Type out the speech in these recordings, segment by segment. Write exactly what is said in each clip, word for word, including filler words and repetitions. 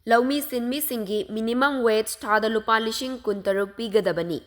ꯂꯧꯃꯤ ꯁꯤꯟꯃꯤꯁꯤꯡꯒꯤ minimum wage ꯊꯥꯗ ꯂꯨꯄꯥ ꯂꯤꯁꯤꯡ ꯀꯨꯟꯇꯔꯨꯛ ꯄꯤꯒꯗꯕꯅꯤ꯫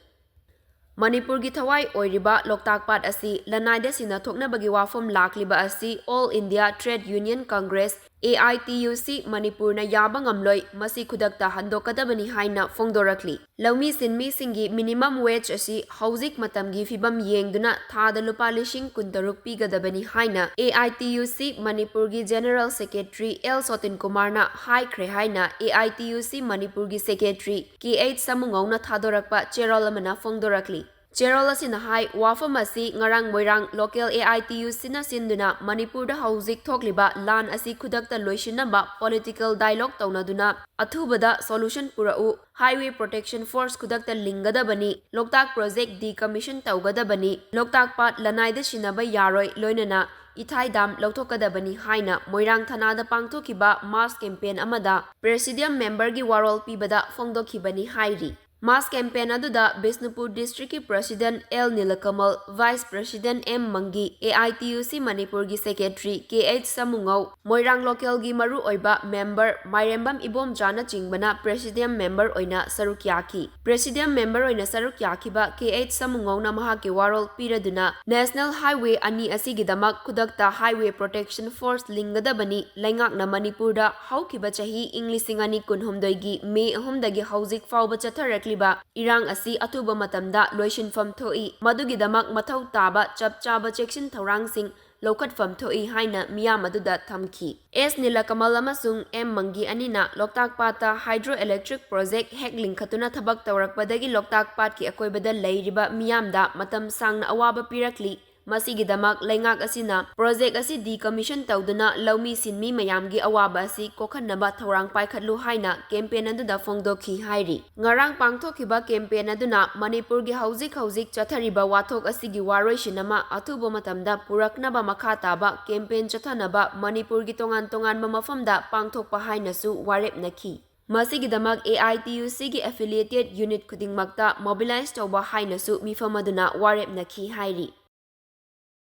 ꯃꯅꯤꯄꯨꯔꯒꯤ ꯊꯋꯥꯏ ꯑꯣꯏꯔꯤꯕ ꯂꯣꯛꯇꯥꯛ ꯄꯥꯠ ꯑꯁꯤ ꯂꯅꯥꯏꯗ ꯁꯤꯟꯅꯊꯣꯛꯅꯕꯒꯤ ꯋꯥꯐꯝ ꯂꯥꯛꯂꯤꯕ ꯑꯁꯤ All India Trade Union Congress, A I T U C, ꯃꯅꯤꯄꯨꯔꯅ ꯌꯥꯕ ꯉꯝꯂꯣꯏ, ꯃꯁꯤ ꯈꯨꯗꯛꯇ ꯍꯟꯗꯣꯛꯀꯗꯕꯅꯤ ꯍꯥꯏꯅ ꯐꯣꯡꯗꯣꯔꯛꯂꯤ꯫ ꯂꯧꯃꯤ ꯁꯤꯟꯃꯤꯁꯤꯡꯒꯤ minimum wage ꯑꯁꯤ ꯍꯧꯖꯤꯛ ꯃꯇꯝꯒꯤ ꯐꯤꯕꯝ ꯌꯦꯡꯗꯨꯅ ꯊꯥꯗ ꯂꯨꯄꯥ ꯂꯤꯁꯤꯡ ꯀꯨꯟꯇꯔꯨꯛ ꯄꯤꯒꯗꯕꯅꯤ ꯍꯥꯏꯅ A I T U C ꯃꯅꯤꯄꯨꯔꯒꯤ General Secretary L ꯁꯣꯇꯤꯟ ꯀꯨꯃꯥꯔꯅ ꯍꯥꯏꯈ꯭ꯔꯦ ꯍꯥꯏꯅ A I T U C ꯃꯅꯤꯄꯨꯔꯒꯤ Secretary K H ꯁꯃꯨꯉꯧꯅ ꯊꯥꯗꯣꯔꯛꯄ ꯆꯦꯔꯣꯜ ꯑꯃꯅ ꯐꯣꯡꯗꯣꯔꯛꯂꯤ꯫ ꯆꯦꯔꯣꯜ ꯑꯁꯤꯅ ꯍꯥꯏ, ꯋꯥꯐꯝ ꯑꯁꯤ ꯉꯔꯥꯡ ꯃꯣꯏꯔꯥꯡ local A I T U Cꯅ ꯁꯤꯟꯗꯨꯅ ꯃꯅꯤꯄꯨꯔꯗ ꯍꯧꯖꯤꯛ ꯊꯣꯛꯂꯤꯕ ꯂꯥꯟ ꯑꯁꯤ ꯈꯨꯗꯛꯇ ꯂꯣꯏꯁꯤꯟꯅꯕ political dialogue ꯇꯧꯅꯗꯨꯅ ꯑꯊꯨꯕꯗ solution ꯄꯨꯔꯛꯎ, Highway Protection Force ꯈꯨꯗꯛꯇ ꯂꯤꯡꯒꯗꯕꯅꯤ, ꯂꯣꯛꯇꯥꯛ project decommission ꯇꯧꯒꯗꯕꯅꯤ, ꯂꯣꯛꯇꯥꯛ ꯄꯥꯠ ꯂꯅꯥꯏꯗ ꯁꯤꯟꯅꯕ ꯌꯥꯔꯣꯏ, ꯂꯣꯏꯅꯅ ꯏꯊꯥꯏ dam ꯂꯧꯊꯣꯛꯀꯗꯕꯅꯤ ꯍꯥꯏꯅ ꯃꯣꯏꯔꯥꯡ ꯊꯅꯥꯗ ꯄꯥꯡꯊꯣꯛꯈꯤꯕ mass campaign ꯑꯃꯗ Presidium memberꯒꯤ ꯋꯥꯔꯣꯜ ꯄꯤꯕꯗ ꯐꯣꯡꯗꯣꯛꯈꯤꯕꯅꯤ ꯍꯥꯏꯔꯤ꯫ Mass campaign ꯑꯗꯨꯗ Bishnupur districtꯀꯤ President L ꯅꯤꯂꯀꯃꯜ, Vice President M ꯃꯪꯒꯤ, A I T U C ꯃꯅꯤꯄꯨꯔꯒꯤ Secretary K H ꯁꯃꯨꯉꯧ, ꯃꯣꯏꯔꯥꯡ localꯒꯤ ꯃꯔꯨꯑꯣꯏꯕ member ꯃꯥꯏꯔꯦꯝꯕꯝ ꯏꯕꯣꯝꯆꯥꯅꯆꯤꯡꯕꯅ Presidium member ꯑꯣꯏꯅ ꯁꯔꯨꯛ ꯌꯥꯈꯤ꯫ Presidium member ꯑꯣꯏꯅ ꯁꯔꯨꯛ ꯌꯥꯈꯤꯕ K H ꯁꯃꯨꯉꯧꯅ ꯃꯍꯥꯛꯀꯤ ꯋꯥꯔꯣꯜ ꯄꯤꯔꯗꯨꯅ National Highway ꯑꯅꯤ ꯑꯁꯤꯒꯤꯗꯃꯛ ꯈꯨꯗꯛꯇ Highway Protection Force ꯂꯤꯡꯒꯗꯕꯅꯤ, ꯂꯩꯉꯥꯛꯅ ꯃꯅꯤꯄꯨꯔꯗ ꯍꯧꯈꯤꯕ ꯆꯍꯤ ꯏꯪ ꯂꯤꯁꯤꯡ ꯑꯅꯤ ꯀꯨꯟꯍꯨꯝꯗꯣꯏꯒꯤ May ꯑꯍꯨꯝꯗꯒꯤ ꯍꯧꯖꯤꯛ ꯐꯥꯎꯕ ꯆꯠꯊꯔꯛꯂꯤꯕ ꯏꯔꯥꯡ ꯑꯁꯤ ꯑꯊꯨꯕ ꯃꯇꯝꯗ ꯂꯣꯏꯁꯤꯟꯐꯝ ꯊꯣꯛꯏ, ꯃꯗꯨꯒꯤꯗꯃꯛ ꯃꯊꯧ ꯇꯥꯕ ꯆꯞ ꯆꯥꯕ ꯆꯦꯛꯁꯤꯟ ꯊꯧꯔꯥꯡꯁꯤꯡ ꯂꯧꯈꯠꯐꯝ ꯊꯣꯛꯏ ꯍꯥꯏꯅ ꯃꯤꯌꯥꯝ ꯑꯗꯨꯗ ꯊꯝꯈꯤ꯫ S ꯅꯤꯂꯀꯃꯜ ꯑꯃꯁꯨꯡ M ꯃꯪꯒꯤ ꯑꯅꯤꯅ ꯂꯣꯛꯇꯥꯛ ꯄꯥꯠꯇ hydro electric project ꯍꯦꯛ ꯂꯤꯡꯈꯠꯇꯨꯅ ꯊꯕꯛ ꯇꯧꯔꯛꯄꯗꯒꯤ ꯂꯣꯛꯇꯥꯛ ꯄꯥꯠꯀꯤ ꯑꯀꯣꯏꯕꯗ ꯂꯩꯔꯤꯕ ꯃꯤꯌꯥꯝꯗ ꯃꯇꯝ ꯁꯥꯡꯅ ꯑꯋꯥꯕ ꯄꯤꯔꯛꯂꯤ꯫ ꯃꯁꯤꯒꯤꯗꯃꯛ ꯂꯩꯉꯥꯛ ꯑꯁꯤꯅ project ꯑꯁꯤ decommission ꯇꯧꯗꯨꯅ ꯂꯧꯃꯤ ꯁꯤꯟꯃꯤ ꯃꯌꯥꯝꯒꯤ ꯑꯋꯥꯕ ꯑꯁꯤ ꯀꯣꯛꯍꯟꯅꯕ ꯊꯧꯔꯥꯡ ꯄꯥꯏꯈꯠꯂꯨ ꯍꯥꯏꯅ campaign ꯑꯗꯨꯗ ꯐꯣꯡꯗꯣꯛꯈꯤ ꯍꯥꯏꯔꯤ꯫ ꯉꯔꯥꯡ ꯄꯥꯡꯊꯣꯛꯈꯤꯕ campaign ꯑꯗꯨꯅ ꯃꯅꯤꯄꯨꯔꯒꯤ ꯍꯧꯖꯤꯛ ꯍꯧꯖꯤꯛ ꯆꯠꯊꯔꯤꯕ ꯋꯥꯊꯣꯛ ꯑꯁꯤꯒꯤ ꯋꯥꯔꯣꯏꯁꯤꯟ ꯑꯃ ꯑꯊꯨꯕ ꯃꯇꯝꯗ ꯄꯨꯔꯛꯅꯕ ꯃꯈꯥ ꯇꯥꯕ campaign ꯆꯠꯊꯅꯕ ꯃꯅꯤꯄꯨꯔꯒꯤ ꯇꯣꯉꯥꯟ ꯇꯣꯉꯥꯟꯕ ꯃꯐꯝꯗ ꯄꯥꯡꯊꯣꯛꯄ ꯍꯥꯏꯅꯁꯨ ꯋꯥꯔꯦꯞꯅꯈꯤ꯫ ꯃꯁꯤꯒꯤꯗꯃꯛ A I T U Cꯒꯤ affiliated unit ꯈꯨꯗꯤꯡꯃꯛꯇ mobilize ꯇꯧꯕ ꯍꯥꯏꯅꯁꯨ ꯃꯤꯐꯝ ꯑꯗꯨꯅ ꯋꯥꯔꯦꯞꯅꯈꯤ ꯍꯥꯏꯔꯤ꯫